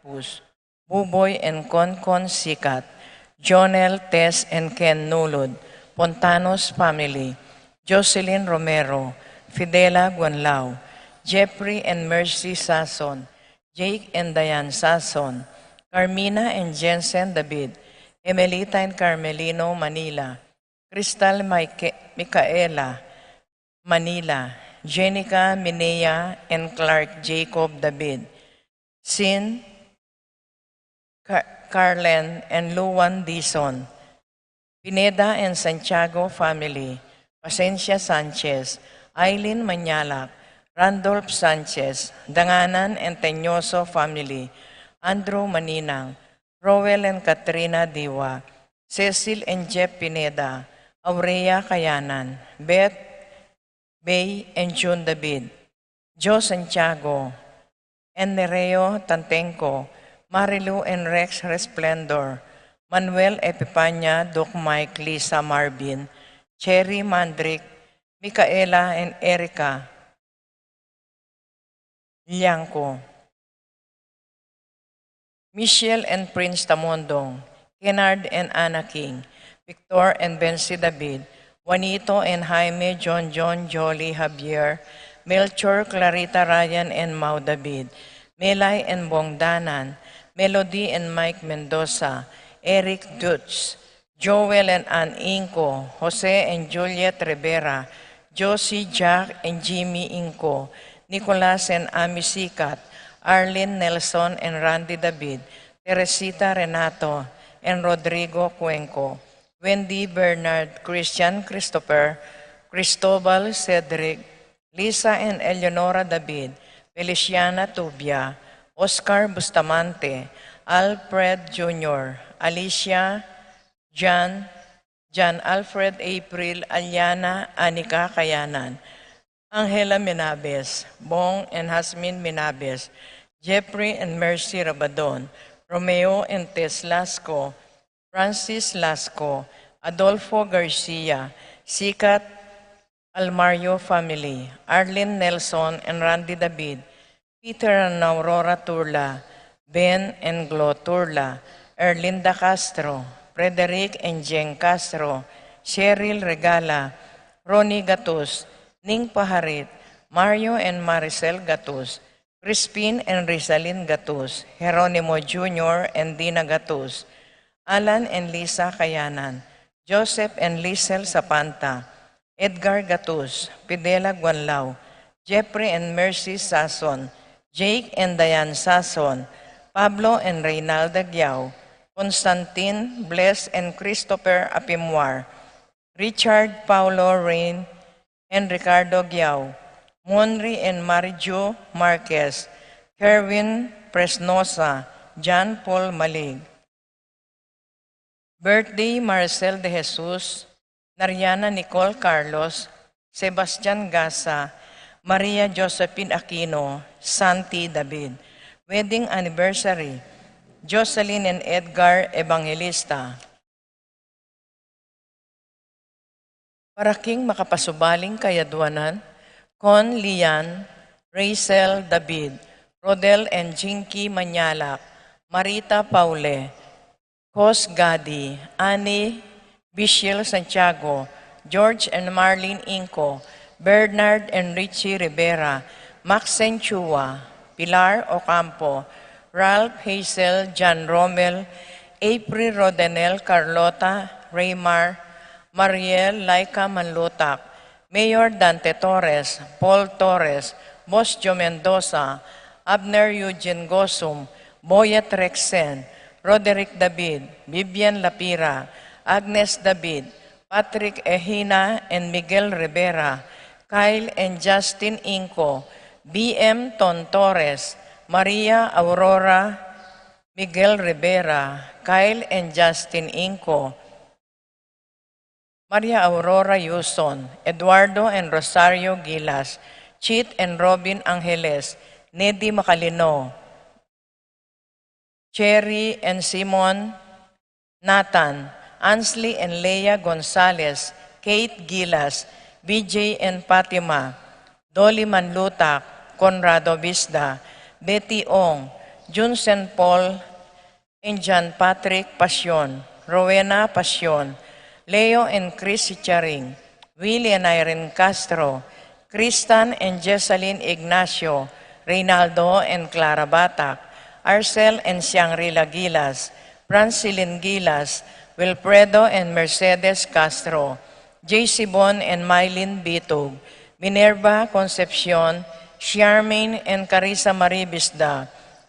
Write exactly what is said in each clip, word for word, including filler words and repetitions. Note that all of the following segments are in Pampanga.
Cruz, Buboy and Concon Sicat, Jonel, Tess and Ken Nulud, Pontanos family, Jocelyn Romero, Fidela Guanlao, Jeffrey and Mercy Sason, Jake and Diane Sason, Carmina and Jensen David, Emelita and Carmelino Manila, Crystal Mica-, Micaela Manila, Jenica Minea and Clark Jacob David, Sin Car-, Carlen and Luan Dizon, Pineda and Santiago family, Pasencia Sanchez, Aileen Mañalac, Randolph Sanchez, Danganan and Teñoso family, Andrew Maninang, Roel and Katrina Diwa, Cecil and Jeff Pineda, Aurea Kayanan, Beth, Bay and June David, Joe Santiago, Enereo Tantengco, Marilu and Rex Resplendor, Manuel Epipania, Doc Mike, Lisa Marvin, Cherry Mandrick, Micaela and Erica Liangco, Michelle and Prince Tamondong, Kennard and Anna King, Victor and Bensi David, Juanito and Jaime, John John, Jolly, Javier, Melchor, Clarita, Ryan and Mau David, Melay and Bong Danan, Melody and Mike Mendoza, Eric Dutz, Joel and Ann Inco, Jose and Juliet Rivera, Josie, Jack and Jimmy Inco, Nicolas and Ami Sicat, Arlene Nelson and Randy David, Teresita Renato and Rodrigo Cuenco, Wendy Bernard, Christian Christopher, Cristobal Cedric, Lisa and Eleonora David, Feliciana Tubia, Oscar Bustamante, Alfred Junior, Alicia, John, John Alfred, April, Aliana, Anika Kayanan, Angela Menabes, Bong and Hasmin Menabes, Jeffrey and Mercy Rabadon, Romeo and Tess Lasco, Francis Lasco, Adolfo Garcia, Sikat Almario family, Arlene Nelson and Randy David, Peter and Aurora Turla, Ben and Glo Turla, Erlinda Castro, Frederick and Jeng Castro, Cheryl Regala, Ronnie Gatus, Ning Paharit, Mario and Maricel Gatus, Crispin and Rizalin Gatus, Jeronimo Junior and Dina Gatus, Alan and Lisa Kayanan, Joseph and Lisel Sapanta, Edgar Gatus, Fidela Guanlao, Jeffrey and Mercy Sason, Jake and Diane Sason, Pablo and Reynalda Giao, Constantine, Bless and Christopher Apimwar, Richard, Paulo, Rain and Ricardo Giao, Monri and Marijo Marquez, Kerwin Presnosa, John Paul Malig. Birthday, Maricel de Jesus, Nariana Nicole Carlos, Sebastian Gasa, Maria Josephine Aquino, Santi David. Wedding anniversary, Jocelyn and Edgar Evangelista. Para king makapasubaling kayadwanan, Con Lian, Rachel David, Rodel and Jinky Mañalac, Marita Paule, Cos Gadi, Annie Bishil Santiago, George and Marlene Inco, Bernard and Richie Rivera, Maxine Chua, Pilar Ocampo, Ralph Hazel, John Romel, April Rodenel, Carlota, Raymar, Mariel Laika Manlutak, Mayor Dante Torres, Paul Torres, Bosjo Mendoza, Abner Eugene Gosum, Boyet Rexen, Roderick David, Vivian Lapira, Agnes David, Patrick Ehina and Miguel Rivera, Kyle and Justin Inco, B M Ton Torres, Maria Aurora Miguel Rivera, Kyle and Justin Inco, Maria Aurora Yuson, Eduardo and Rosario Gilas, Chit and Robin Angeles, Nedi Macalino, Cherry and Simon, Nathan, Ansley and Leah Gonzalez, Kate Gilas, B J and Fatima, Dolly Manlutak, Conrado Bisda, Betty Ong, Jun Saint Paul and John Patrick Pasion, Rowena Pasion, Leo and Chris Charing, Willie and Irene Castro, Kristan and Jessalyn Ignacio, Reynaldo and Clara Batak, Arcel and Shangri-La Gilas, Francilyn Gilas, Wilfredo and Mercedes Castro, J C Bon and Mylene Bitug, Minerva Concepcion, Charmaine and Carissa Marie Bisda,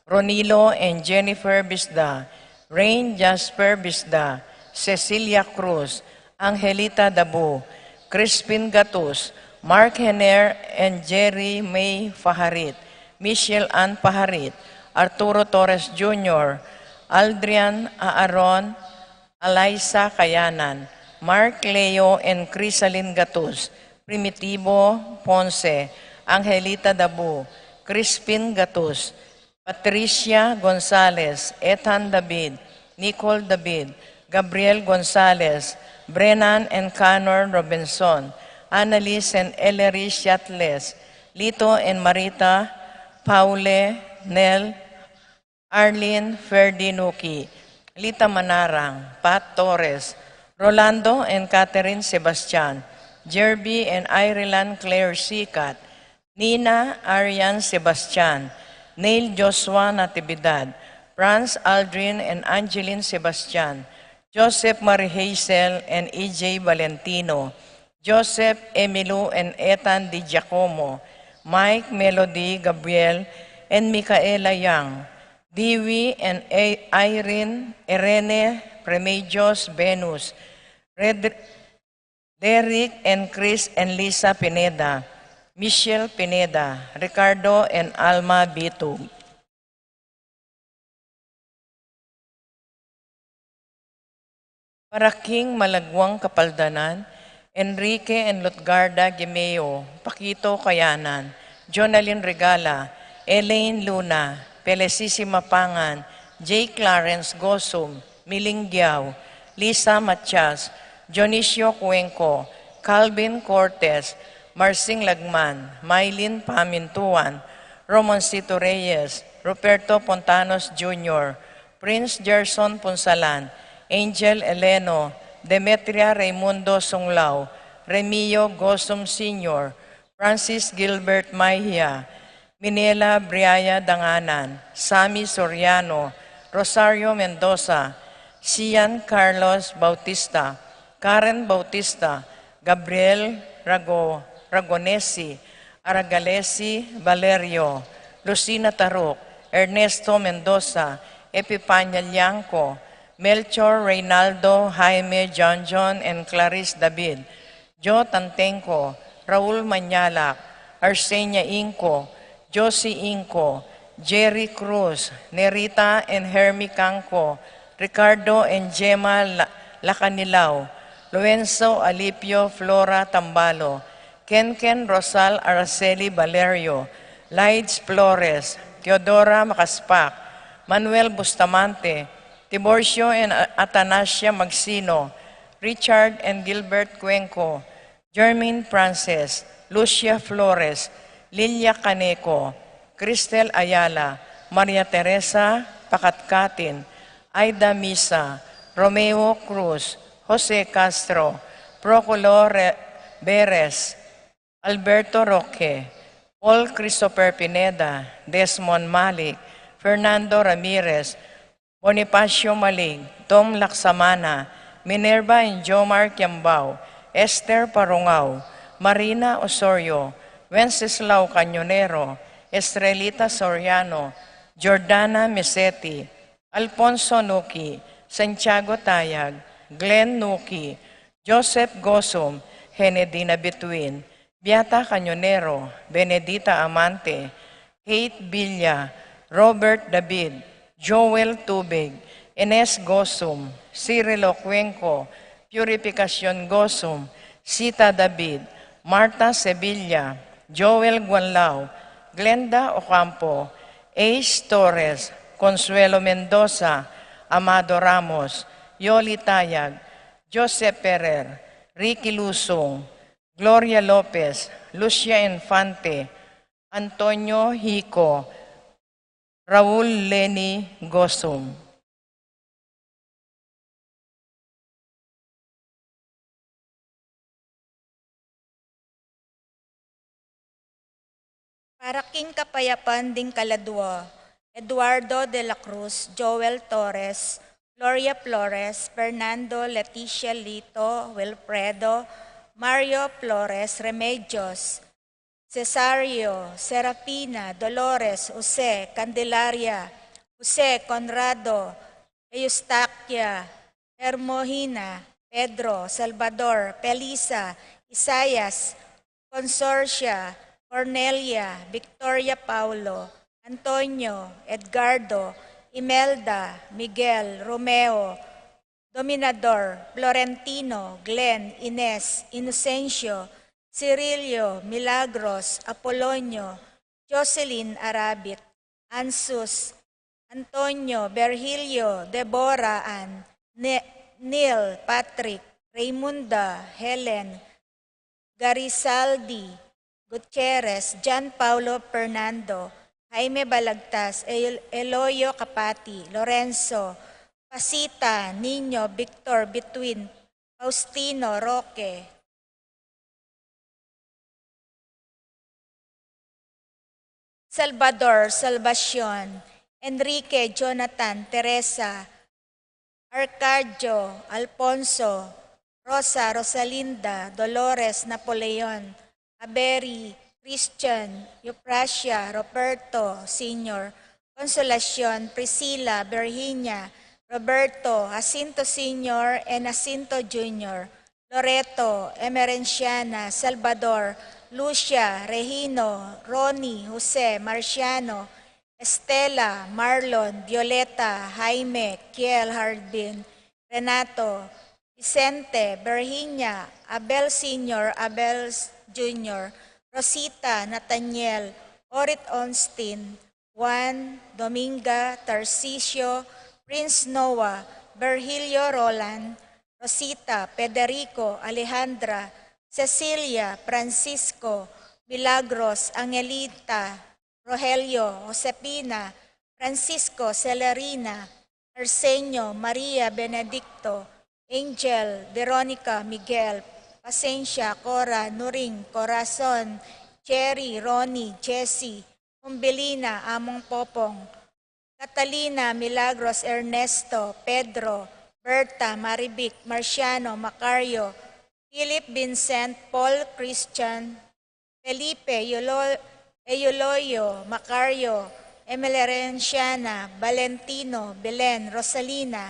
Ronilo and Jennifer Bisda, Rain Jasper Bisda, Cecilia Cruz, Angelita Dabu, Crispin Gatus, Mark Hener and Jerry May Faharit, Michelle Ann Faharit, Arturo Torres Junior, Aldrian Aaron, Alaisa Kayanan, Mark Leo and Crisalin Gatus, Primitivo Ponce, Angelita Dabu, Crispin Gatus, Patricia Gonzalez, Ethan David, Nicole David, Gabriel Gonzalez, Brennan and Connor Robinson, Annalise and Ellery Shatles, Lito and Marita, Paule, Nel, Arlene Ferdinuki, Lita Manarang, Pat Torres, Rolando and Catherine Sebastian, Jerby and Ireland Claire Sikat, Nina Arian Sebastian, Neil Joshua Natividad, Franz Aldrin and Angeline Sebastian, Joseph Marie Hazel and E J Valentino, Joseph Emilu and Ethan Di Giacomo, Mike Melody Gabriel and Micaela Yang, Dewey and A- Irene Irene Remedios Venus, Red- Derek and Chris and Lisa Pineda, Michelle Pineda, Ricardo and Alma Bitug. Para king malagwang kapaldanan, Enrique and Lutgarda Gimeo, Paquito Kayanan, Jonalyn Regala, Elaine Luna, Felicissima Pangan, J Clarence Gosum, Miling Giao, Lisa Matias, Dionisio Cuenco, Calvin Cortez, Marsing Lagman, Mylene Pamintuan, Romancito Reyes, Ruperto Pontanos Junior, Prince Gerson Punsalan, Angel Eleno, Demetria Raymundo Sunglao, Remio Gosum Senior, Francis Gilbert Maihia, Minela Briaya Danganan, Sammy Soriano, Rosario Mendoza, Sian Carlos Bautista, Karen Bautista, Gabriel Rago- Ragonesi, Aragalesi Valerio, Lucina Taruk, Ernesto Mendoza, Epipania Liangco, Melchor Reynaldo, Jaime John John and Clarice David, Joe Tantengco, Raul Mañalac, Arsenia Ingco, Josie Ingco, Jerry Cruz, Nerita and Hermie Cangco, Ricardo and Gemma La- Lacanilao, Lorenzo Alipio Flora Tambalo, Kenken Rosal Araceli Valerio, Lides Flores, Theodora Macaspac, Manuel Bustamante, Tiburcio and A- Atanasia Magsino, Richard and Gilbert Cuenco, Germaine Frances, Lucia Flores, Lilia Caneco, Cristel Ayala, Maria Teresa Pacatcatin, Aida Misa, Romeo Cruz, Jose Castro, Proculo Re- Beres, Alberto Roque, Paul Christopher Pineda, Desmond Malik, Fernando Ramirez, Bonifacio Malig, Tom Laksamana, Minerva and Jomar Kiambao, Esther Parungao, Marina Osorio, Wenceslao Cañonero, Estrelita Soriano, Jordana Meseti, Alfonso Nuki, Santiago Tayag, Glenn Nuki, Joseph Gosum, Henedina Bituin, Beata Cañonero, Benedita Amante, Kate Villa, Robert David, Joel Tubig, Ines Gosum, Cirilo Cuenco, Purificacion Gosum, Sita David, Marta Sevilla, Joel Guanlao, Glenda Ocampo, Ace Torres, Consuelo Mendoza, Amado Ramos, Yoli Tayag, Joseph Ferrer, Ricky Lusung, Gloria Lopez, Lucia Infante, Antonio Hico, Raul Leni Gosum. Para king kapayapan ding kaladua, Eduardo de la Cruz, Joel Torres, Gloria Flores, Fernando, Leticia, Lito, Wilfredo, Mario Flores, Remedios, Cesario, Serafina, Dolores, Jose, Candelaria, Jose, Conrado, Eustaquia, Hermohina, Pedro, Salvador, Felisa, Isaias, Consorcia, Cornelia, Victoria, Paulo, Antonio, Edgardo, Imelda, Miguel, Romeo, Dominador, Florentino, Glenn, Ines, Inocencio, Cirilio, Milagros, Apolonio, Jocelyn, Arabit, Ansus, Antonio, Virgilio, Deborah, Ann, Ne-, Neil, Patrick, Raymunda, Helen, Garizaldi, Gutierrez, John Paulo, Fernando, Jaime Balagtas, El-, Eloyo Capati, Lorenzo, Pasita, Niño, Victor, Between, Faustino, Roque, Salvador, Salvacion, Enrique, Jonathan, Teresa, Arcadio, Alfonso, Rosa, Rosalinda, Dolores, Napoleon, Aberi, Christian, Euphrasia, Roberto Senior, Consolacion, Priscila, Virginia, Roberto, Jacinto Senior and Jacinto Junior, Loreto, Emerenciana, Salvador, Lucia, Regino, Ronnie, Jose, Marciano, Estela, Marlon, Violeta, Jaime, Kiel, Hardin, Renato, Vicente, Virginia, Abel Senior, Abel Junior, Rosita, Nathaniel, Orit, Onstin, Juan, Dominga, Tarcisio, Prince Noah, Virgilio, Roland, Rosita, Federico, Alejandra, Cecilia, Francisco, Milagros, Angelita, Rogelio, Josefina, Francisco, Celerina, Arsenio, Maria, Benedicto, Angel, Veronica, Miguel, Pasencia, Cora, Nuring, Corazon, Cherry, Ronnie, Jessie, Umbelina, Among Popong, Catalina, Milagros, Ernesto, Pedro, Berta, Marivic, Marciano, Macario, Philip, Vincent, Paul, Christian, Felipe, Eulo-, Euloyo, Macario, Emerenciana, Valentino, Belen, Rosalina,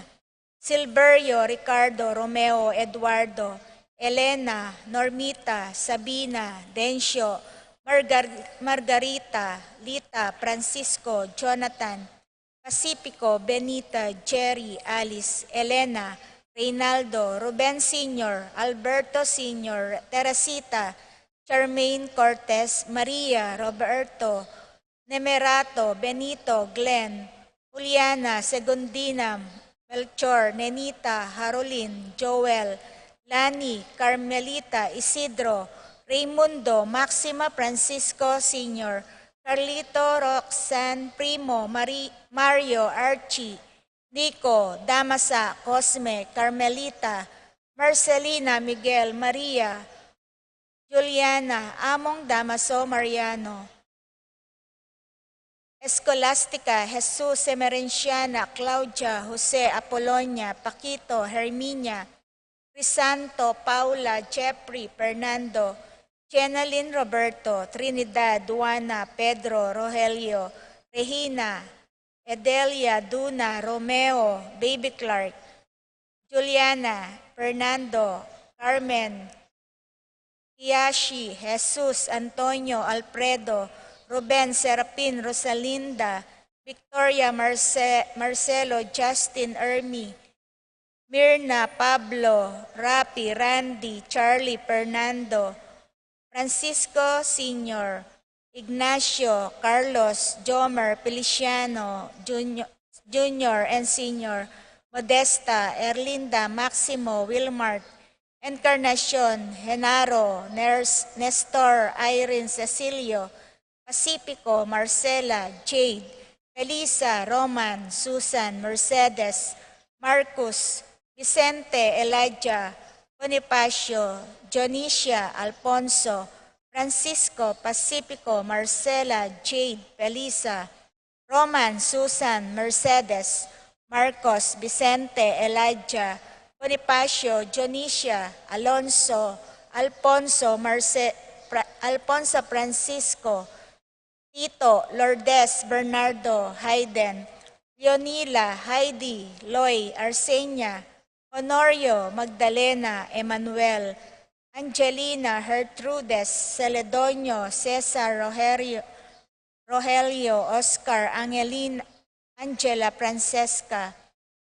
Silverio, Ricardo, Romeo, Eduardo, Elena, Normita, Sabina, Dencio, Margar-, Margarita, Lita, Francisco, Jonathan, Pacifico, Benita, Jerry, Alice, Elena, Reynaldo, Ruben Senior, Alberto Senior, Teresita, Charmaine, Cortez, Maria, Roberto, Nemerato, Benito, Glenn, Juliana, Segundina, Melchor, Nenita, Harolin, Joel, Lani, Carmelita, Isidro, Raymundo, Maxima, Francisco Senior, Carlito, Roxanne, Primo, Mari-, Mario, Archie, Nico, Damasa, Cosme, Carmelita, Marcelina, Miguel, Maria, Juliana, Among, Damaso, Mariano, Escolastica, Jesus, Emerenciana, Claudia, Jose, Apolonia, Paquito, Herminia, Crisanto, Paula, Jeffrey, Fernando, Jenalyn, Roberto, Trinidad, Juana, Pedro, Rogelio, Regina, Edelia, Duna, Romeo, Baby Clark, Juliana, Fernando, Carmen, Kiyashi, Jesus, Antonio, Alfredo, Ruben, Serapin, Rosalinda, Victoria, Marce-, Marcelo, Justin, Ermi, Mirna, Pablo, Rapi, Randy, Charlie, Fernando, Francisco Senior, Ignacio, Carlos, Jomer, Feliciano Junior, Junior and Senior, Modesta, Erlinda, Maximo, Wilmart, Encarnacion, Genaro, Ners-, Nestor, Irene, Cecilio, Pacifico, Marcela, Jade, Felisa, Roman, Susan, Mercedes, Marcus, Vicente, Elijah, Bonifacio, Dionisia, Alfonso, Francisco, Pacifico, Marcela, Jade, Felisa, Roman, Susan, Mercedes, Marcos, Vicente, Elijah, Bonifacio, Dionisia, Alonso, Alfonso, Marce-, Fra-, Alfonso, Francisco, Tito, Lourdes, Bernardo, Hayden, Leonila, Heidi, Loy, Arsenia, Honorio, Magdalena, Emmanuel, Angelina, Gertrudes, Celedonio, Cesar, Rogerio, Rogelio, Oscar, Angelina, Angela, Francesca,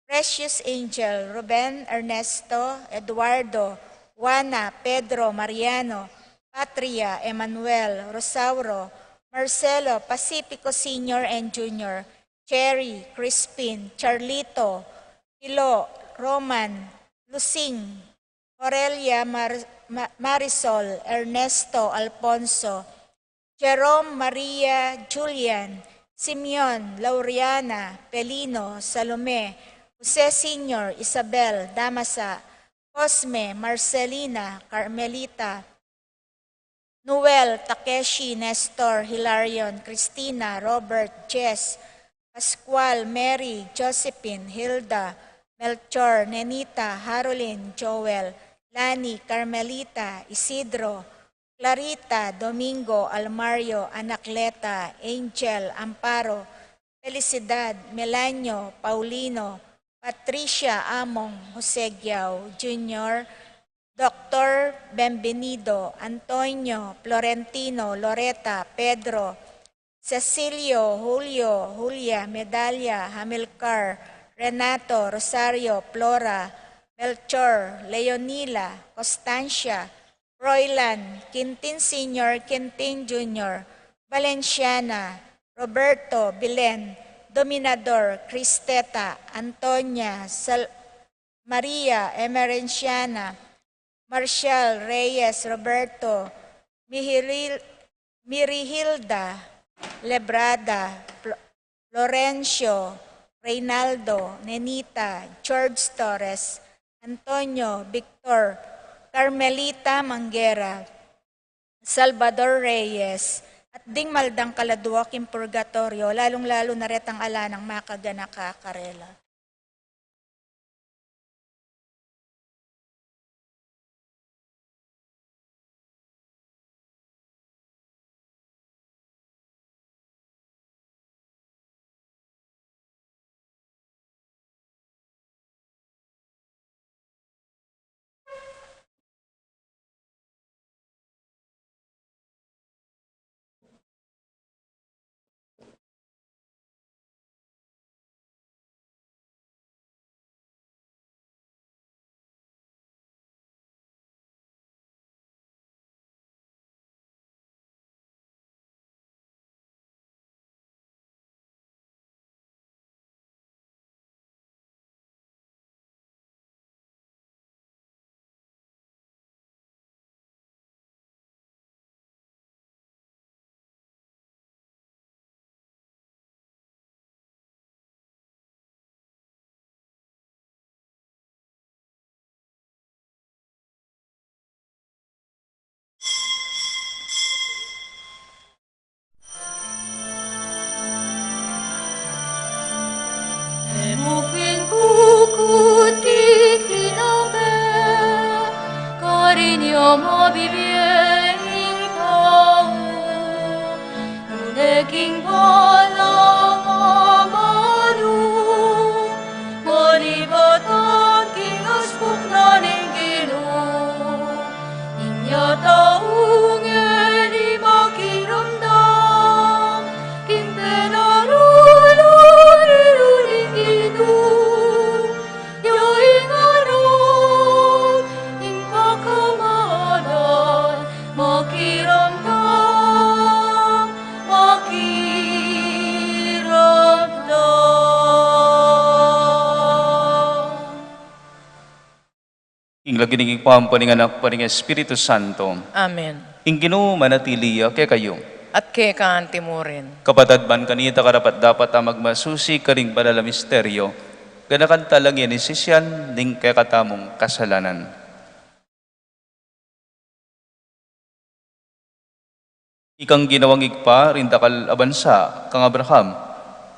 Precious Angel, Ruben, Ernesto, Eduardo, Juana, Pedro, Mariano, Patria, Emmanuel, Rosauro, Marcelo, Pacifico Senior and Junior, Cherry, Crispin, Charlito, Pilo, Roman, Lusing, Aurelia, Mar-, Ma-, Marisol, Ernesto, Alfonso, Jerome, Maria, Julian, Simeon, Lauriana, Pelino, Salome, Jose Senior, Isabel, Damasa, Cosme, Marcelina, Carmelita, Noel, Takeshi, Nestor, Hilarion, Cristina, Robert, Jess, Pascual, Mary, Josephine, Hilda, Melchor, Nenita, Harolin, Joel, Lani, Carmelita, Isidro, Clarita, Domingo, Almario, Anacleta, Angel, Amparo, Felicidad, Melanio, Paulino, Patricia, Among, Jose Giao, Junior, Doctor Benvenido, Antonio, Florentino, Loreta, Pedro, Cecilio, Julio, Julia, Medalia, Hamilcar, Renato, Rosario, Flora, Melchor, Leonila, Constancia, Froilan, Quintin Senior, Quintin Junior, Valenciana, Roberto, Bilen, Dominador, Cristeta, Antonia, Sal-, Maria, Emerenciana, Marcial, Reyes, Roberto, Mihiril-, Mirihilda, Lebrada, Flo-, Florencio, Reynaldo, Nenita, George Torres, Antonio, Victor, Carmelita Manguera, Salvador Reyes, at ding maldang kaladua king purgatoryo, lalung-lalu na retang ala nang makaganak karela. Bukin bukut kikinabe, karin ya mabibie ing tau. Nune king balang amanu, manibatan king aspuk na ning Ginu. Inya taung e ni makiramdam king penarulu ning Ginu. Ing anak, ing pakamalan, makiramdam, makiramdam. Ing lagyu ning Ibpa, ampo ning Anak, ampo ning Espiritu Santo. Amen. Ing Ginu manatili ya kekayu. At keka antimurin. Kapatad, ban kanita karapat-dapat a magmasusi karing banal a misteryo, ganakan tala ngan ing sisian ding kekatamung kasalanan. Ikang ginawang Ibpa ring dakal a bansa, kang Abraham,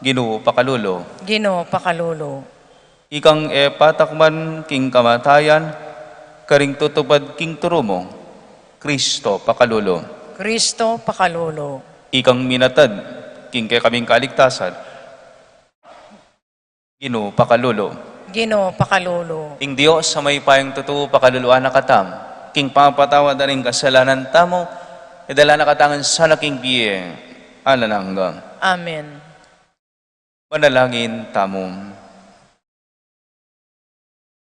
Ginu, pakalulu. Ginu, pakalulu. Ikang e patakman king kamatayan, karing tutupad king turu mu, Kristo, pakalulu. Kristo, pakalulu. Ikang minatad king kekaming kaligtasan, Ginu, pakalulu. Ginu, pakalulu. Ing Dios a mayupayang tutu, pakaluluan na katamu. King pamapatawad da ring kasalanan tamu, idala na katamu sana king bie alang angga. Amen. Manalangin tamu.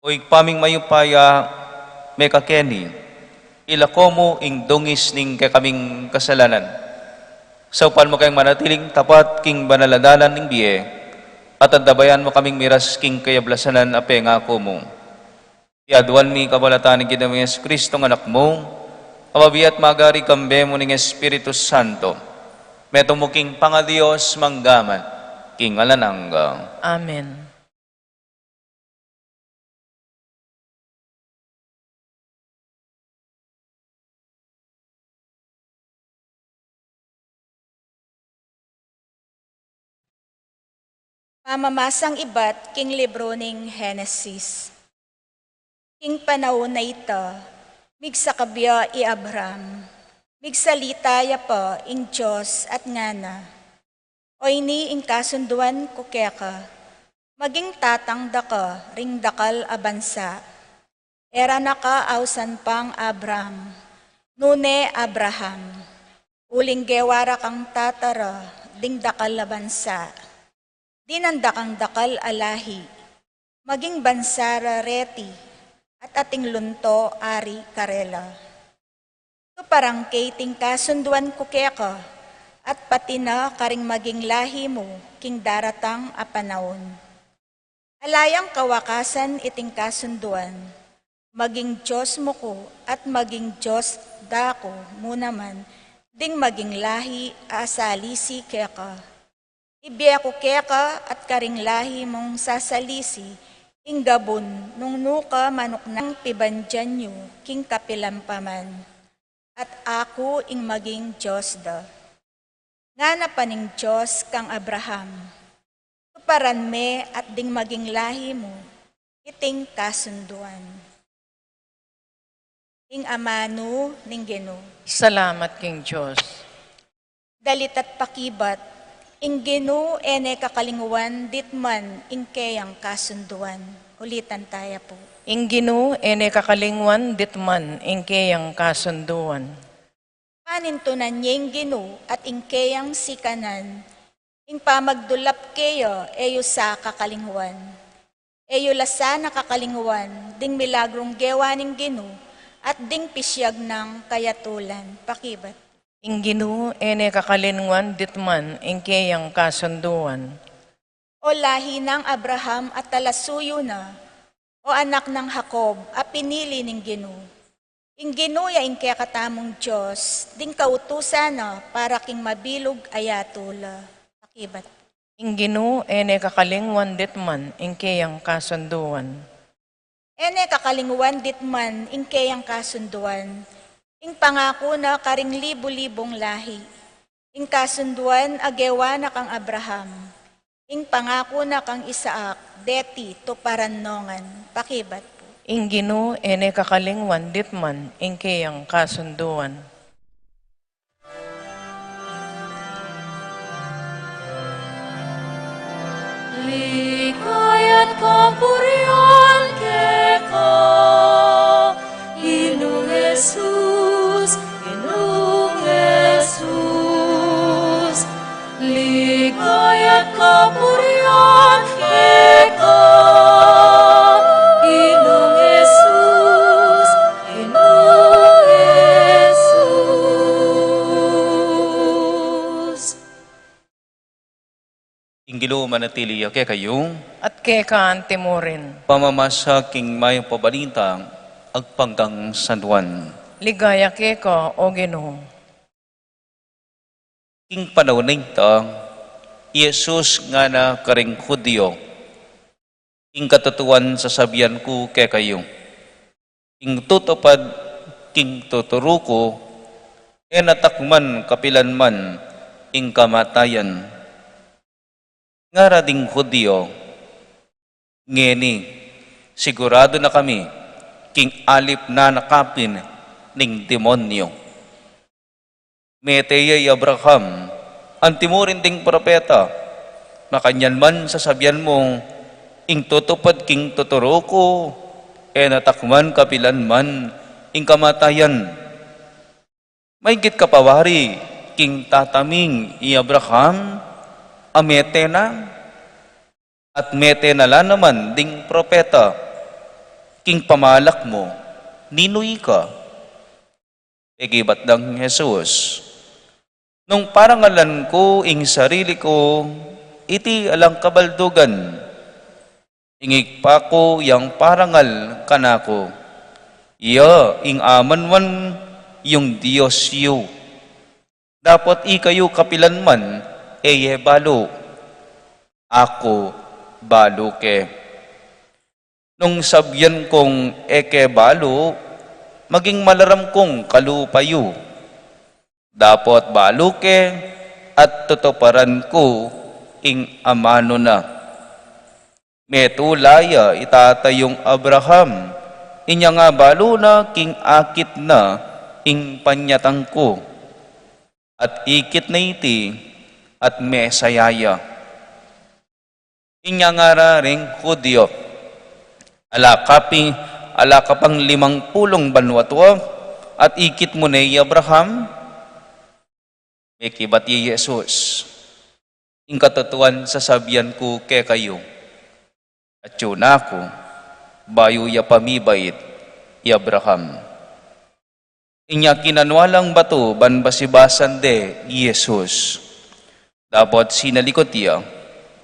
O Ibpa ming mayupaya, mekakeni, ilako mu ing dungis ning kekaming kasalanan. Saupan mu kaming manatiling tapat king banal a dalan ning bie, at antabayan mu kaming miras king kayablasan a pengaku mu. Iti aduan mi kapamilatan ning Ginu ming Jesucristo, ing Anak mu, a mabie at magari kambe mu ning Espiritu Santo, metung mu king pangaDios mangga man king alang angga. Amen. Pamamasang ibat king libru ning Henesis. King panaun a ita, migsakab ya i Abram, migsalita ya pa ing Dios at ngana, "O ini ing kasunduan ku keka, maging tatang da ka ring dakal a bansa. E ra na ka ausan pang Abram, nune Abraham, uling gewa ra kang tata ra ding dakal a bansa. Dinan da kang dakal a lahi, maging bansa ra reti, at ating lunto ari karela. Tuparan ke iting kasunduan ku keka, at pati na karing maging lahi mu king daratang a panaun. Ala yang kawakasan iting kasunduan, maging Dios mu ku at maging Dios da ku mu naman ding maging lahi a asalisi keka. Ibie ku keka at karing lahi mung sasalisi ing gabun nung nuka manuknang pibandian yu king kapilan pa man, at aku ing maging Dios da." Ngana pa ning Dios kang Abraham, "Tuparan me at ding maging lahi mu iting kasunduan." Ing amanu ning Ginu. Salamat king Dios. Dalit at pakibat, ing Ginu e ne kakalingwan ditman ing keyang kasunduan. Ulitan taya pu. Ing Ginu e ne kakalingwan ditman ing keyang kasunduan. Panintunan ye ing Ginu at ing keyang sikanan, ing pamagdulap keya e yu sa kakalingwan. E yu la sana kakalingwan ding milagrung gewa ning Ginu at ding pisiag nang kayatulan. Pakibat. Ing Ginu e ne kakalingwan ditman ing keyang kasunduan. O lahi nang Abraham a talasuyu na, o anak nang Jacob a pinili ning Ginu. Ing Ginu ya ing kekatamung Dios, ding kautusan na para king mabilug a yatu la. Pakibat. Ing Ginu e ne kakalingwan ditman ing keyang kasunduan. E ne kakalingwan ditman ing keyang kasunduan, ing pangaku na karing libu-libung lahi. Ing kasunduan a gewa na kang Abraham, ing pangaku na kang Isaac, deti tuparan no ngan. Pakibat pu. Ing Ginu e ne kakalingwan ditman ing keyang kasunduan. Ligaya't kapurian keka, Ginung Jesus, Ginung Jesus. Ligaya't kapurian keka, Ginung Jesus, Ginung Jesus. Ing Ginu manatili ya kekayu. At keka antimurin. Pamamasa king mayap a balita agpang kang San Juan. Ligaya keka, O Ginu. King panaun a ita, i Jesus ngana karing Judio, "Ing katutuan sasabian ku kekayu, ing tutupad king tuturu ku, e na takman kapilan man ing kamatayan." Ngara ding Judio, "Ngeni, siguradu na kami king alip na na kapin ning demonyo. Mete ya i Abraham, antimurin ding propeta. Makanyan man sasabian mu, 'Ing tutupad king tuturu ku, e na takman kapilan man ing kamatayan.' Maigit ka pa wari king tata ming i Abraham a mete na, at mete na la naman ding propeta. King pamalak mu, ninu ika?" Pekibat nang Jesus, "Nung parangalan ku ing sarili ku, iti alang kabaldugan. Ing Ibpa ku yang parangal kanaku, iya ing amanuan yung Dios yu. Dapot ikayu kapilan man e ye balu, aku balu ke. Nung sabian kung e ke balu, maging malaram kung kalupa yu. Dapot balu ke, at tutuparan ku ing amanu na. Metula ya i tata yung Abraham, inya nga balu na king akit na ing panyatang ku. At ikit na iti, at mesaya ya." Inya ngara ring Judio, "Ala ka pi-, ala ka pang limang pulung banua tua, at ikit mu ne i Abraham?" Mekibat i Jesus, "Ing katutuan sasabian ku kekayu, atyu na ku bayu ya pa mibait i Abraham." Inya kinanua lang batu ban basibasan de i Jesus. Dapot sinalikut ya,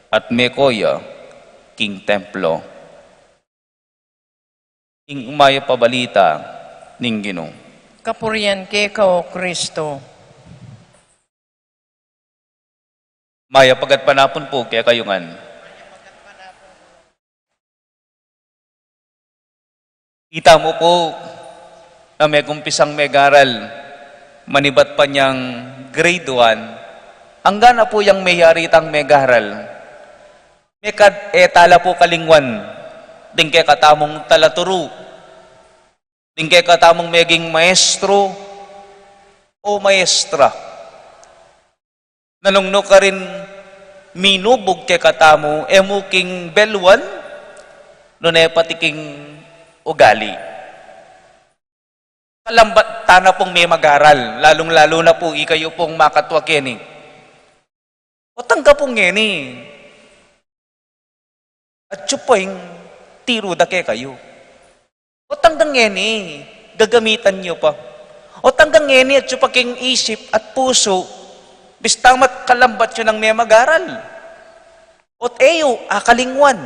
at meko ya king templo. Ing mayap a balita ning Ginu. Kapurian keka, O Kristo. Mayap a gatpanapun pu kekayu ngan. Ita mu pu na megumpisang megaral, manibat pa niyang grade one, angga na pu yang meyari itang megaral. Mekad e tala pu kalingwan ding kekatamung talaturu, ding kekatamung meging maestro o maestra. Nanung nu karin minubug kekatamu, e mu king beluan, nune pati king ugali. Kalambat tana pung memagaral, lalung-lalu na pu ikayu pung makatua keni. O tangga pu ngeni, atyu pa ing tiru da kekayu. O tangga ngeni, gagamitan yu pa. O tangga ngeni, atyu pa king isip at pusu, bista mat kalambat yu nang memagaral. Ot e yu akalingwan.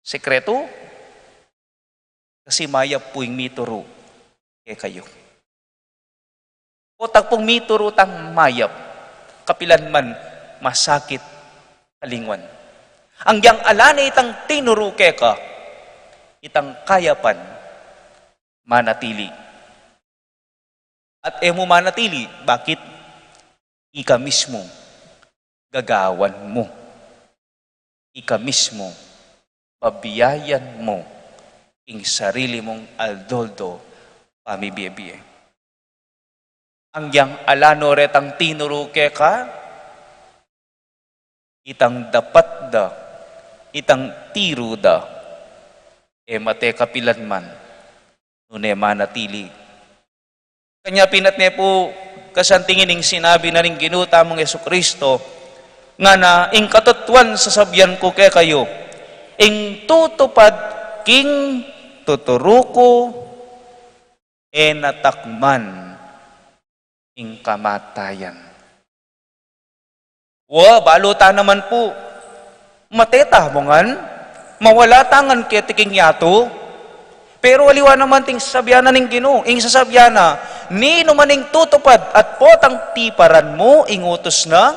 Sekretu? Kasi mayap pu ing mituru kekayu. Potang pung mituru tang mayap, kapilan man masakit kalingwan. Anggiyang ala ne itang tinuru keka, itang kayapan manatili. At e mu manatili, bakit? Ika mismu gagawan mu. Ika mismu, babiayan mu ing sarili mung aldo-aldo pamibie-bie. Anggiyang ala no retang tinuru keka, itang dapat da, itang tiru da, e mate kapilan man, nune manatili. Kanya pinatne pu, kasantingin ing sinabi na ning Ginu tamung Jesu-Cristo, ngana, ing katutuan sasabian ku kekayu, ing tutupad king tuturu ku, e na takman ing kamatayan. Wa, balu ta naman pu. Mate ta mu ngan, mawala ta ngan keti king yatu. Pero aliwa naman ting sasabian na ning Ginu, ing sasabian na, ninu man ing tutupad at potang tiparan mu ing utus na,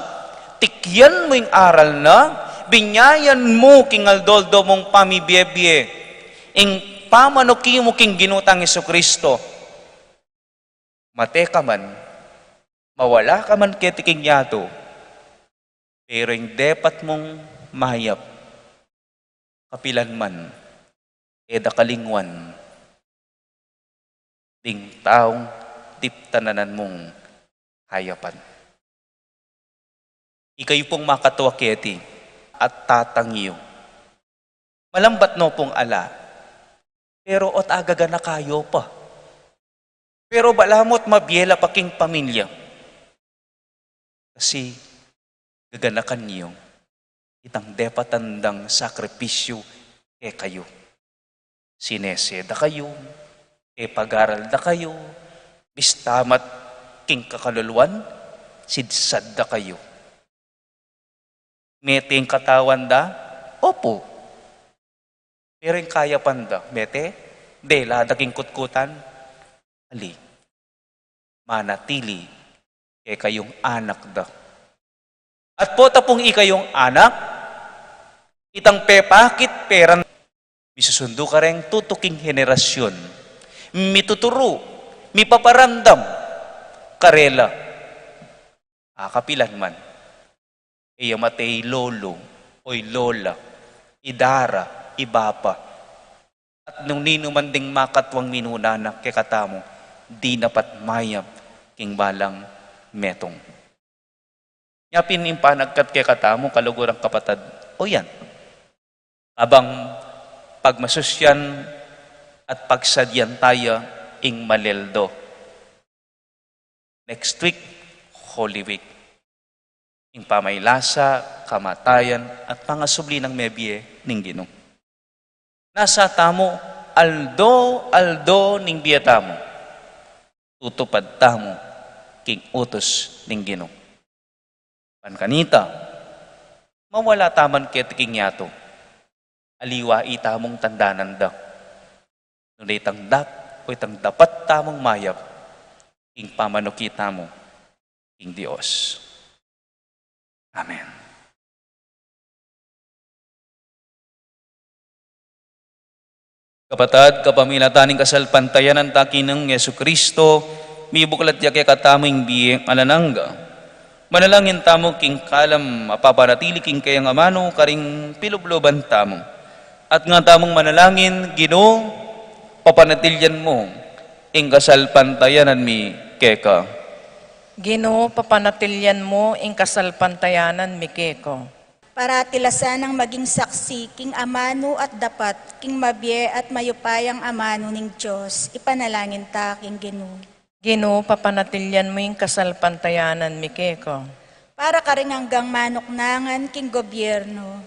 tikyan mu ing aral na, binyayan mu king aldo-aldo mung pamibie-bie, ing pamanuki mu king Ginu tang Jesucristo. Mate ka man, mawala ka man keti king yatu, pero ing depat mung mayap, kapilan man, e da kalingwan ding taung diptananan mung hayapan. Ikayu pung makatua keti at tatang yu. Malambat no pung ala, pero ot agaganakan yu pa. Pero balamu ot mabie la pa king pamilya. Kasi gaganakan yu itang depatan dang sakripisyu kekayu. Sinese da kayu, pepagaral da kayu, bista mat king kakaluluan, sidsad da kayu. Mete ing katawan da? Opu. Pero ing kayapan da, mete, dela da king kutkutan? Ali. Manatili kekayung anak da. At pota pung ikayung anak, itang pepakit peran, misusundu kareng tutuking henerasyun, mituturu, mipaparamdam karela. A, kapilan man, e ya mate i lolo o i lola, i dara, i bapa, at nung ninu man ding makatuang minuna na kekatamu, dinapat mayap king balang metung. Nya pin ing panagkat kekatamu, kaluguran kapatad, o yan, kabang pagmasusyan at pagsadyan taya ing maleldo. Next week, Holy Week. Ing pamailasa, kamatayan, at pangasubli nang mebie ning Ginu. Nasa tamu, aldo-aldo ning bie tamu, tutupad tamu king utus ning Ginu. Ban kanita, mawala taman keti king yatu, aliwa itamung tandanan da, nune itang dap-, o itang dapat tamung mayap king pamanuki tamu king Dios. Amen. Kapatad, kapamilatan ning kasalpantayanan ta king Ginung Jesucristo, mibuklat ya kekatamu ing bie alang angga. Manalangin tamu king kalam a papanatili king keyang amanu karing pilubluban tamu. At nga tamung manalangin, Ginu, papanatilian mu ing kasalpantayanan mi keka. Ginu, papanatilian mu ing kasalpantayanan mi keka. Parati la sanang maging saksi king amanu at dapat king mabie at mayupayang amanu ning Dios, ipanalangin ta king Ginu. Ginu, papanatilian mu ing kasalpantayanan mi keka. Para karing anggang manuknangan king gobyerno,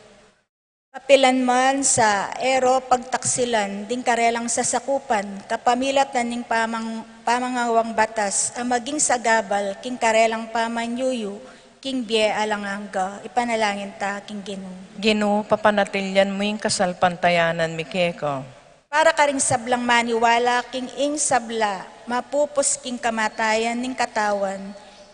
kapilan man sa e ro pagtaksilan ding karelang sasakupan kapamilatan ning pamang-, pamangawang batas a maging sagabal king karelang pamanyuyu king bie alang angga, ipanalangin ta king Ginu. Ginu, papanatilian mu ing kasalpantayanan mi keka. Para karing sablang maniwala king ing sabla mapupus king kamatayan ning katawan,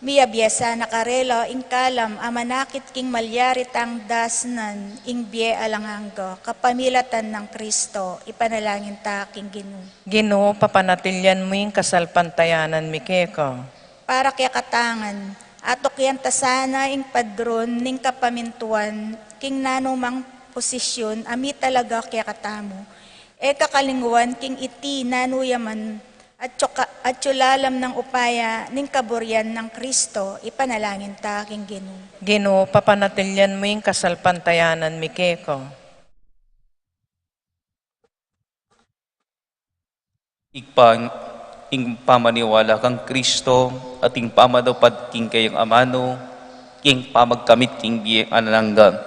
miyabiasa na karela ing kalam a manakit king malyari tang dasnan ing bie alang angga, kapamilatan nang Kristo, ipanalangin ta king Ginu. Ginu, papanatilian mu ing kasalpantayanan mi keka. Para kekatang ngan, atukyan ta sana ing padron ning kapamintuan king nanumang posisyun a mitalaga kekatamu. E kakalingwan king iti nanu ya man, atyu ka-, atyu lalam nang upaya ning kaburian nang Kristo, ipanalangin ta king Ginu. Ginu, papanatilian mu ing kasalpantayanan mi keka. Ing pa-, ing pamaniwala kang Kristo at ing pamanupad king keyang amanu, king pamagkamit king bie alang angga.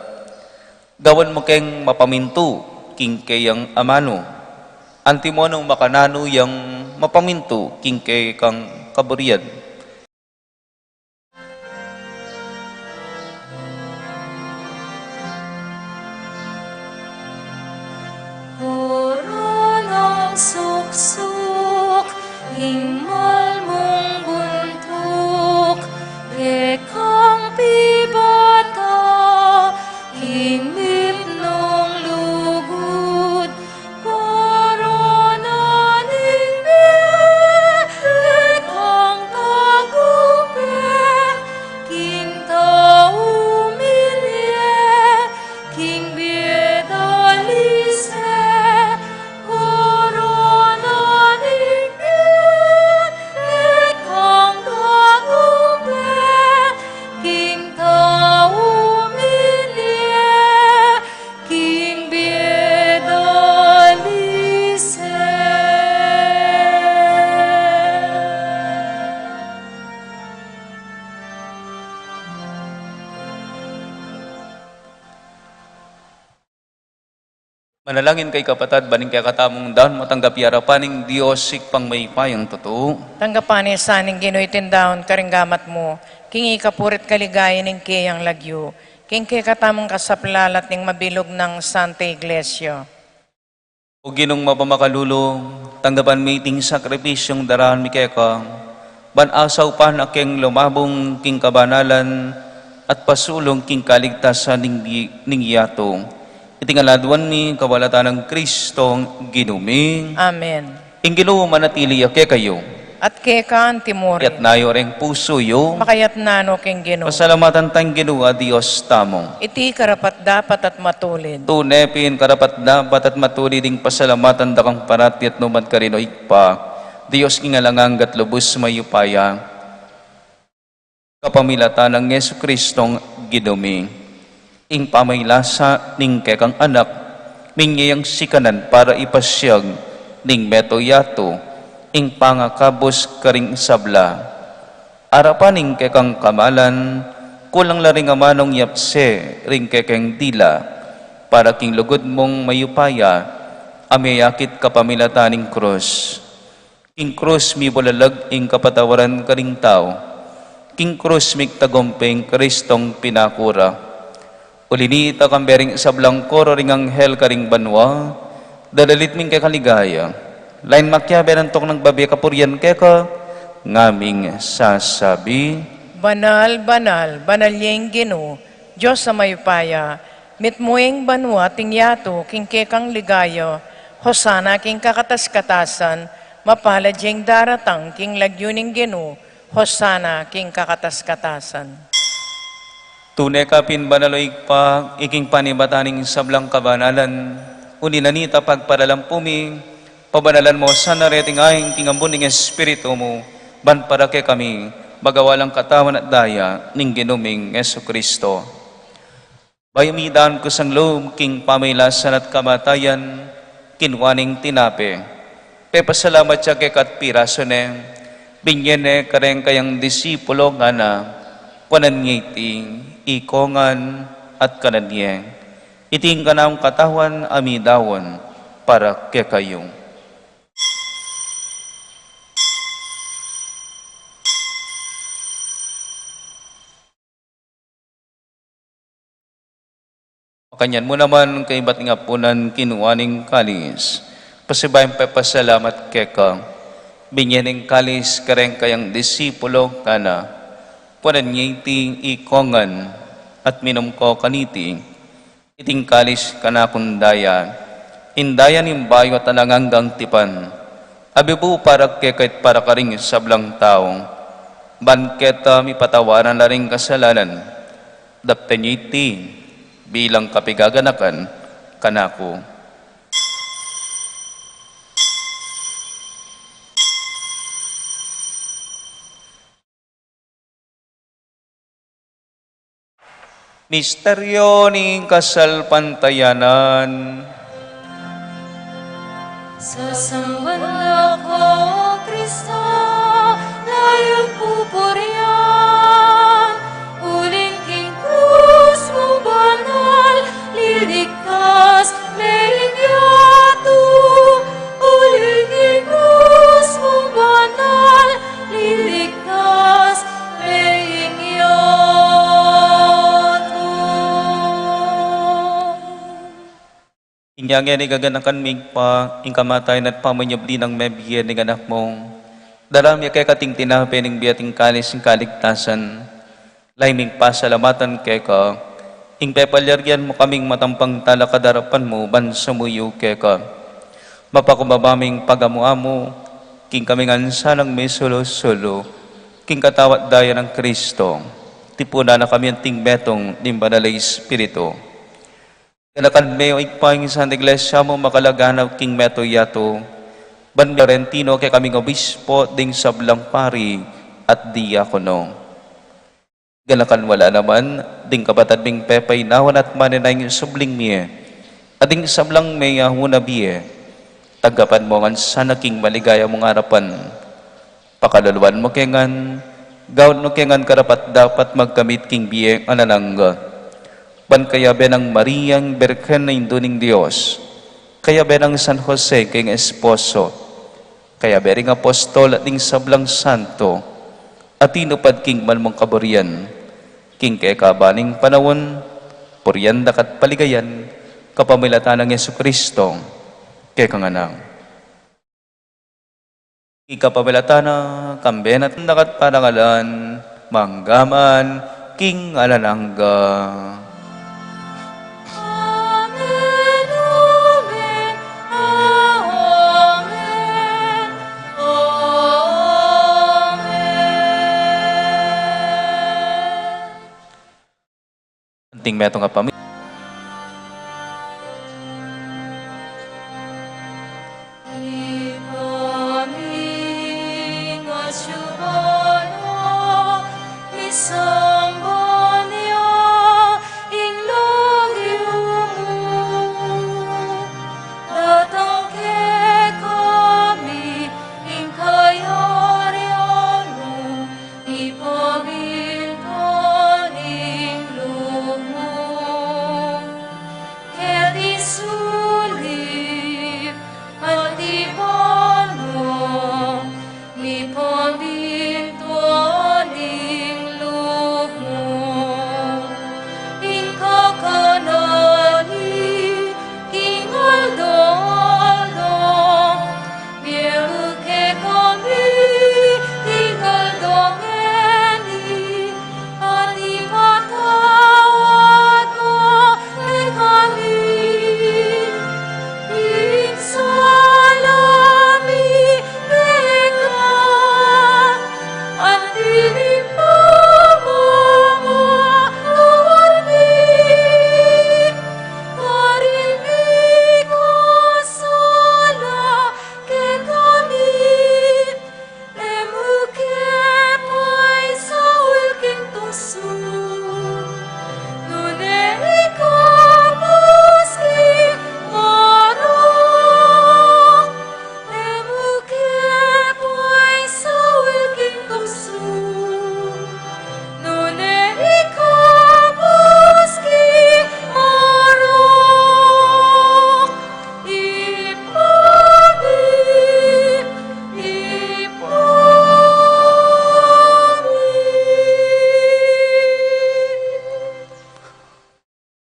Gawan mu keng mapamintu king keyang amanu, antimo nung makananu yang mapamintu king kekang kaburian. Manalangin kayu kapatad, ban ing kekatamung daun matanggap ya king arapan ning Dios Ibpang mayupayang tutu. Tanggapan na sa ning Ginu iting daun karing gamat mu, king ikapurit kaligayan ning keyang lagyu, king kekatamung kasaplalan at ning mabilug nang Santa Iglesia. O Ginung mapamakalulu, tanggapan mu iting sakripisyung daraun mi keka, ban asaupan na keng lumabung king kabanalan at pasulung king kaligtasan ning, ning yatu. Iti ngan aduan mi kapamilatan nang Kristong Ginu mi. Amen. Ing Ginu manatili ya kekayu. At keka mu rin. Itas yu ring pusu yu. Makatas na no king Ginu. Pasalamatan tang Ginu a Dios tamu. Iti karapat-dapat at matulid. Tune pin karapat-dapat at matulid ing pasalamatan da kang parati at nukarin man, o Ibpa, Dios king alang angga at lubus mayupaya. Kapamilatan nang Jesucristong Ginu mi. Ing pamaglasa ning kekang Anak, minie yang sikanan para ipasyag ning meto yatu ing pangakabus karing sabla. Arapan ning kekang kamalan, kulang la ring amanung yapse ring kekeng dila, para king lugud mung mayupaya a miyakit kapamilatan ning krus. King krus mibulalag ing kapatawaran karing tau. King krus migtagumpe ing Kristong pinakura. Uli nita, kambe ring sablang koro ring anghel karing banua, dadalit ming keka ligaya. Lain makiabe antok nang babie kapurian keka, ngaming sasabi: Banal, banal, banal ya ing Ginu, Dios a mayupaya, mitmu ing banua at ing yatu king kekang ligaya. Hosana king kakatas-katasan, mapalad ya ing daratang king lagyu ning Ginu. Hosana king kakatas-katasan. Tune ka pin banal, o Ibpa, iking panibatan ning sablang kabanalan, uli na nita pagparalan pu mi, pabanalan mu sana reting ain king ambun ning Espiritu mu, ban para kekami, magawa lang katawan at daya ning Ginu ming Jesucristo. Bayu midaun kusang lub king pamaglasan at kamatayan, kinua ne ing tinape, pepasalamat ya keka at pirasu ne, binie ne kareng kayang disipulo, ngana: Kuanan ye iti, ikongan, at kanan ye. Iti ing kanakung katawan a midaun para kekayu. Makanyan mu naman, kaybat ning apunan, kinua ne ing kalis, pasibayu pepasalamat keka, binie ne ing kalis kareng kayang disipulo, ngana: Kuanan ye iti, ikongan, at minum ko kaniti. Iti ing kalis kanakung daya, ing daya ning bayu at alang anggang tipan, a mibu para keka at para karing sablang tau, ban keta mipatawaran la ring kasalanan. Daptan ye iti bilang kapaganakan kanaku. Misteryo ning kasalpantayanan. Sasamban da ka, O Kristo, layun pupurian, uling king krus mu banal, liligtas me ing yatu, uling king krus mu banal, liligtas me ing yatu. Inya ngeni gaganakan mi, Ibpa, ing kamatayan at pamanyubli nang mebie ning Anak mu. Daraun mi keka iting tinape ning bie at ing kalis ning kaligtasan. Lalu ming pasalamatan keka, ing pepalyarian mu kaming matampang talakad king arapan mu ban sumuyu keka. Mapakumbaba ming pagamu-amu, king kami ngan sanang misulu-sulu, king katawan at daya nang Kristo, tipunan na kami anting metung ning Banal a Espiritu. Ganakan me, O Ibpa, ing Santa Iglesia mu makalaganap king meto yatu, ban miorentino kekaming obispo, ding sablang pari at diakono. Ganakan mu la naman ding kapatad ming pepainawan at manenaya king subling mie, at ding sablang meyauna bie, tanggapan mu ngan sana king maligaya mung arapan. Pakaluluan mu ke ngan, gawan mu ke ngan karapat-dapat magkamit king bie alang angga. Ban kayabe nang Mariang Birhen a Indu ning Dios, Kayabe nang San Jose king esposo, kayabe ring apostol at ding sablang santo, a tinupad king malmung kaburian, king kekaba ning panaun, purian daka at paligayan, kapamilatan nang Jesucristo, kekang Anak. Ing kapamilatan na, kambe na, daka at parangalan, mangga man, king alang angga. Amen, amen, amen, amen. Anting metung a pami-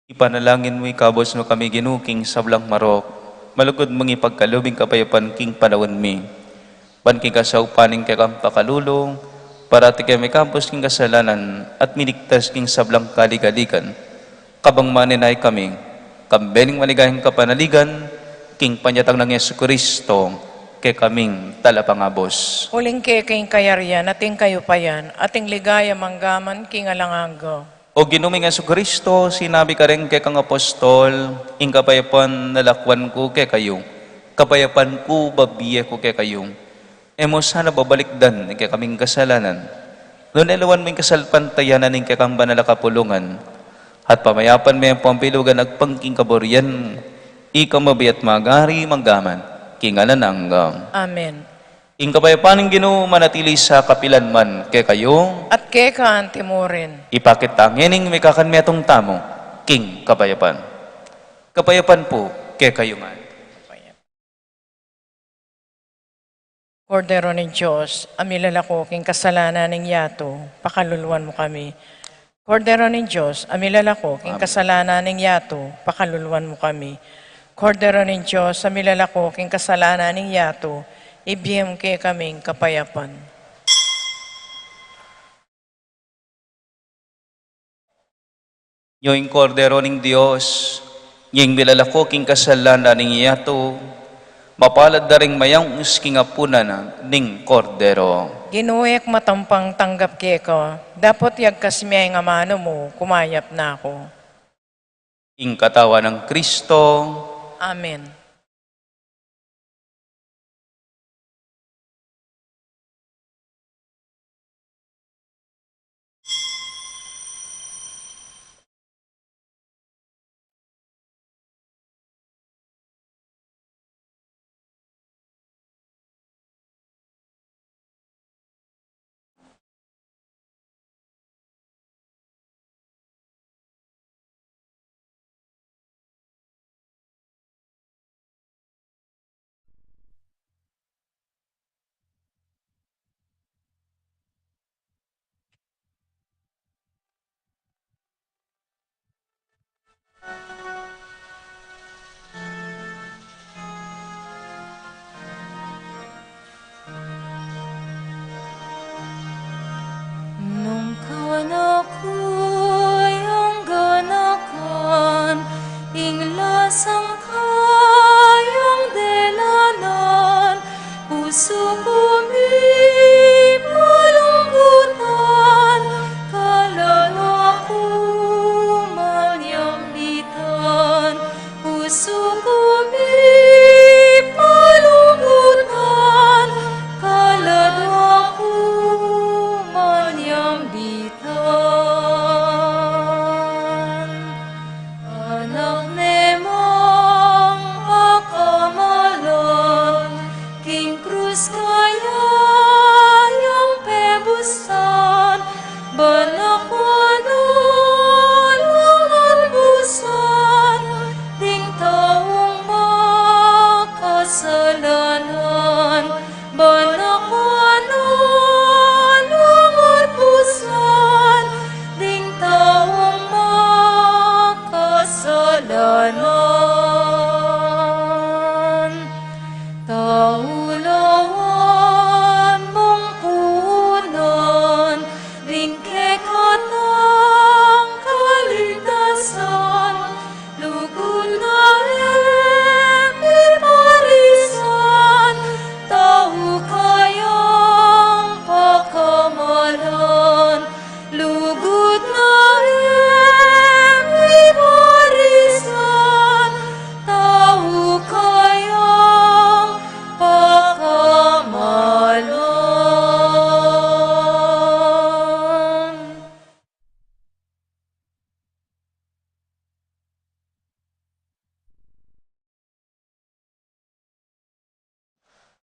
Ipanalangin mu, ikabus mu kami, Ginu, king sablang marok. Malugud mung ipagkalub ing kapayapan king panaun mi. Ban king kasaupan ning kekang pakalulu, parati kami mikampus king kasalanan at miligtas king sablang kaligaligan. Kabang manenaya kami, kambe ning maligayang kapanaligan, king panyatang nang Jesucristo, kekaming talapangabus. Uling keka ing kayarian, at ing kayupayan, at ing ligaya manggaman king alang angga. O Ginu ming Jesucristo, sinabi mu karing kekang apostol, ing kapayapan lalakwan ku kekayu, kapayapan ku bibie ku kekayu. E mu sana babalikdan ing kekaming kasalanan, nune lawan mu ing kasalpantayanan ning kekang banal a kapulungan, at pamayapan me ampong pilugan agpang king kaburian, ika mabie at magari manggaman king alang angga. Amen. Ing kapayapan ning Ginu manatili sa kapilan man kekayu. At keka anti mu rin. Ipakit ta ngening mikakan metung tamu king kapayapan. Kapayapan pu kekayu ngan. Kordero ning Dios, a milalako king kasalanan ning yatu, pakaluluan mu kami. Kordero ning Dios, a milalako king kasalanan ning yatu, pakaluluan mu kami. Kordero ning Dios, a milalako king kasalanan ning yatu, ibie mu kekaming kapayapan. Nyo ing Kordero ning Dios, nyo ing milalako king kasalanan ning yatu, mapalad da ring mayaus king apunan ning Kordero. Ginu, e ku matampang tanggap keka, dapot yagkas me ing amanu mu, kumayap na ku. Ing katawan nang Kristo. Amen.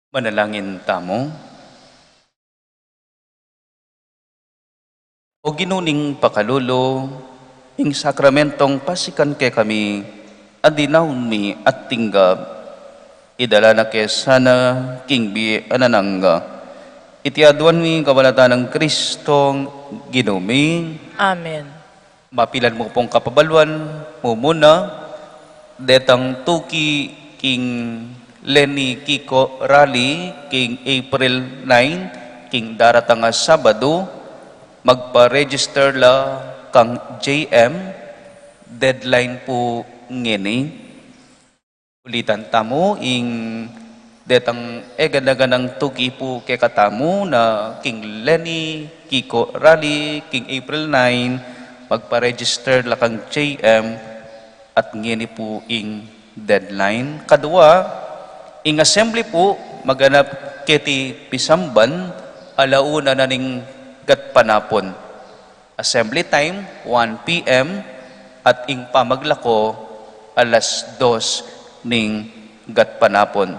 Manalangin tamu. O Ginu ning pakalulu, ing sakramentong pasikan kekami, a dinaun mi at tinggap, idala na ke sana king bie alang angga. Iti aduan mi kapamilatan nang Kristong Ginu mi. Amen. Mapilan mu pung kapabaluan, mumuna, detang tuki king Leni Kiko Rally king April nine, king daratang a Sabado, magpa-register la kang J M, deadline pu ngeni. Ulitan tamu, ing detang eganaganang tuki pu kekatamu na king Leni Kiko Rally king April nine, magpa-register la kang J M at ngeni pu ing deadline. Kadua, ing assembly pu maganap keti pisamban, ala una na ning gatpanapun. Assembly time, one P M, at ing pamaglako, alas dos ning gatpanapun.